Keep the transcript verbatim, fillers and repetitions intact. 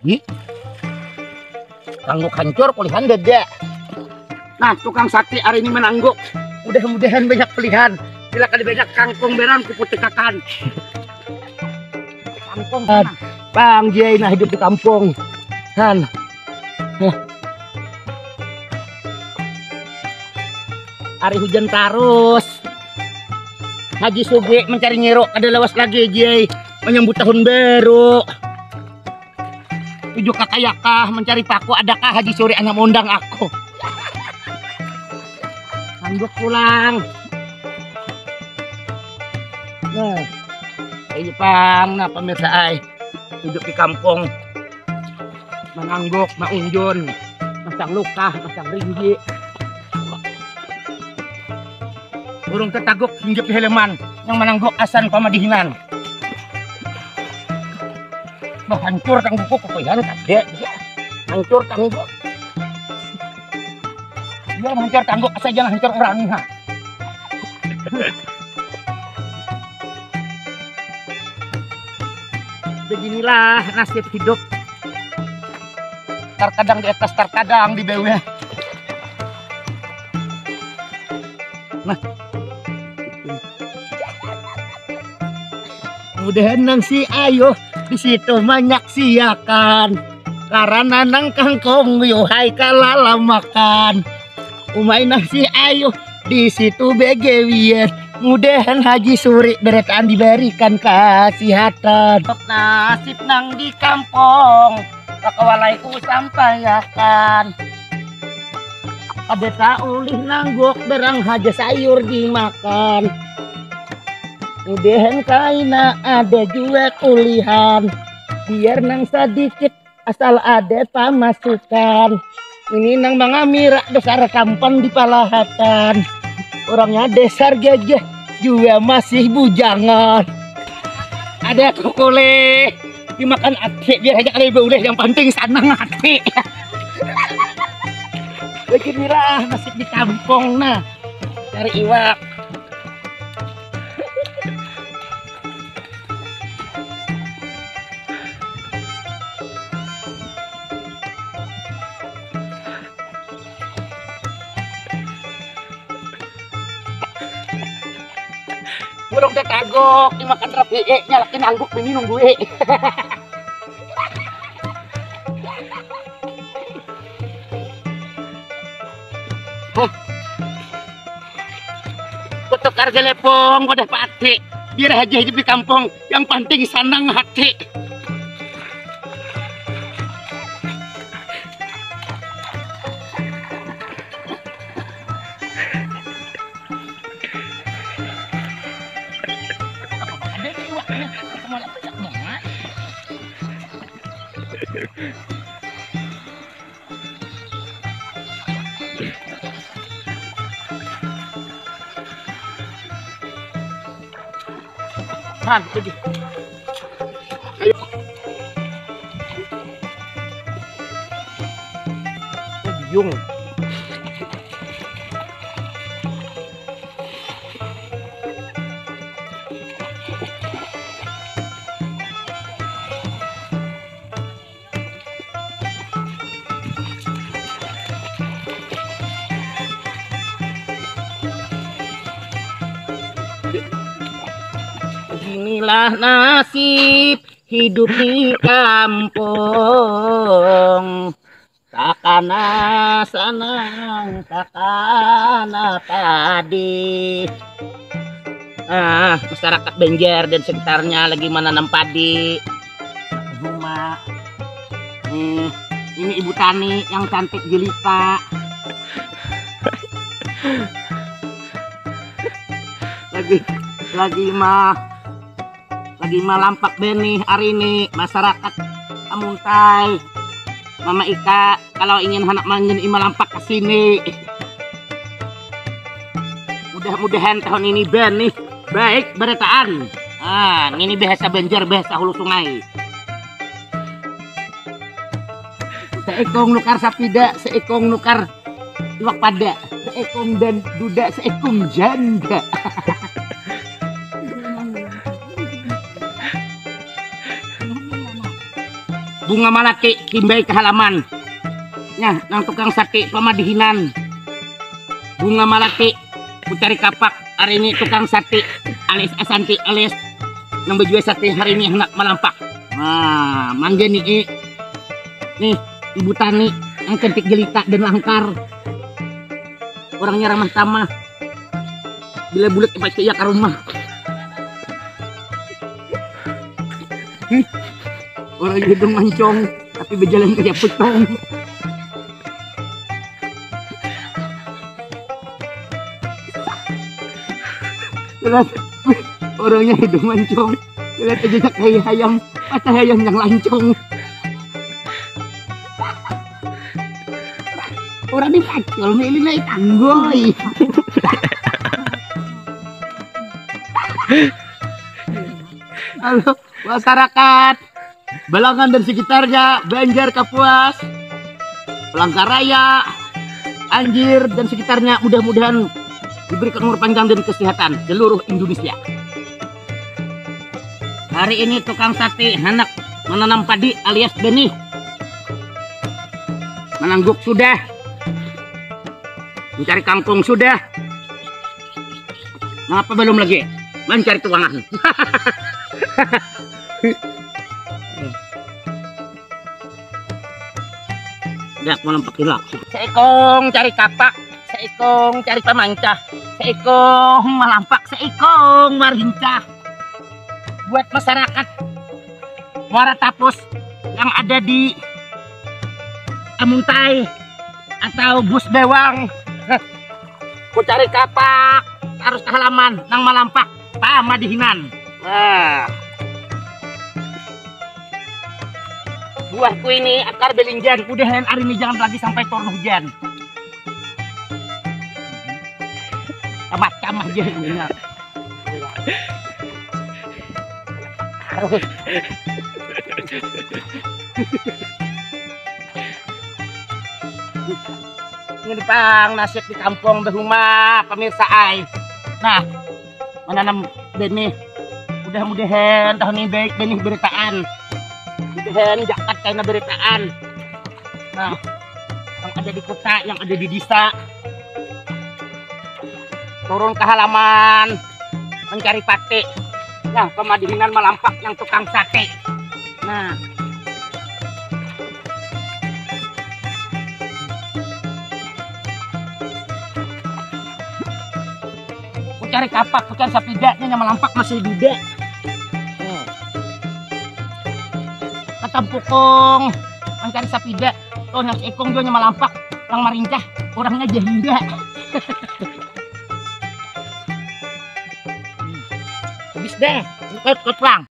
Ih. Kangguk hancur, kulihan dada. Nah, tukang sate hari ini menangguk. Mudah-mudahan banyak pilihan. Bila kada banyak kangkung berang kuputikakan. Kangkung. Bang Jai nah hidup di kampung. Han. Nah. Hari hujan terus. Haji Sugi mencari nyero kada lawas lagi, Jai. Menyambut tahun baru. Tujuh kakak yakah mencari paku, adakah Haji Suri anak mondang aku? Lanjut pulang. Nah, ini pang nah pemirsa ai. Hidup di kampung. Manangguk, maunjun, masang lukah, masang rinji. Burung tetaguk hinggap di halaman, yang manangguk asan pamadihinan. Bah, hancur tanggukku, kukuihan kadek. Hancur tangguk. Dia hancur tangguk, asal jangan hancur orang, ha. Beginilah nasib hidup. Terkadang di atas, terkadang di bawah. Nah. Mudahan nang si Ayuh di situ manyaksiakan. Karena nang kangkung yuhai kalalamakan. Umai nang si Ayuh di situ begewian. Mudahan Haji Suri berataan diberikan kesehatan. Nasib nang di kampung, kakawalaiku sampaiakan. Kada taulih nangguk, berang haja sayur dimakan. Mudahan kaina ada jua kulihan, biar nang sadikit asal ada pamasukan. Ini nang mangamira dasar kampang di palahatan. Orangnya dasar gagah jua masih bujangan. Ada aku kulih dimakan ati, biar aja kada baulih, yang penting sanang ati. Beginilah nasib di kampung nah, cari iwak. Burung tetagok dimakan rapi, eh, nyalakin angguk bini nunggui. Huh. Kutukar jalepong wadah pati, biar haja hidup di kampung, yang penting sanang hati. Ada nih iwaknya, kemana banyak banget. Han, pergi. Ayo. Yung. Inilah nasib hidup di kampung. Takana sanang, takana padi. Ah, masyarakat Banjar dan sekitarnya lagi menanam padi. Rumah. Hmm, ini ibu tani yang cantik jelita. Lagi, lagi mah, lagi malampak benih hari ini masyarakat Amuntai. Mama Ika, kalau ingin anak mangen ima lampak ke sini. Mudah-mudahan tahun ini benih baik berataan. Ah, ini bahasa Banjar, bahasa Hulu Sungai. Seikung nukar sapida, seikung nukar iwak pada, seikung dan duda, seikung janda. Bunga malati timbai ke halaman. Nah, nang tukang sate pamadihinan. Bunga malati, ku cari kapak, hari ini tukang sate alias Asanti alias nang bejual sate hari ini hendak melampak. Nah, mangga nih, nih ibu tani yang cantik jelita dan langkar. Orangnya ramah tamah. Bila bulat cepat iya ke rumah. Orang hidung mancong tapi berjalan kayak pocong. Terus orangnya hidung mancong. Lihat aja kayak hayam, mata hayam yang lancong. Orang ini pacul, ini naik tanggoi. Halo, masyarakat Balangan dan sekitarnya, Banjar Kapuas, Palangkaraya, Anjir dan sekitarnya, mudah-mudahan diberikan umur panjang dan kesehatan seluruh Indonesia. Hari ini tukang sate hendak menanam padi alias benih. Menangguk sudah. Mencari kangkung sudah. Mengapa belum lagi? Mencari tuangan. Dak melampak hilak. Seikung cari kapak, seikung cari pamancah, seikung melampak, seikung marincah. Buat masyarakat Muara Tapus yang ada di Amuntai atau Bus Bewang, ku cari kapak harus ke halaman nang malampak pamadihinan. Nah. Buahku ini akar belinjan, udahan hari ini jangan lagi sampai turun hujan. Tamat camah aja ini. Ini pang nasib di kampung Bahuma, pemirsa ai. Nah, menanam benih. Mudah-mudahan tahun ini baik benih beritaan. Mudahan jakat kaina beritaan. Nah, yang ada di kota, yang ada di desa, turun ke halaman mencari pate. Nah, pamadihinan malampak yang tukang sate. Nah. Ku cari kapak, ku cari sapida, nya malampak masih duda. Hmm. Katampukung mencari sapida. Tuh, nang seikung jua nya malampak, nang marincah, orangnya jahenda. Habis deh, ikut, ikut pulang.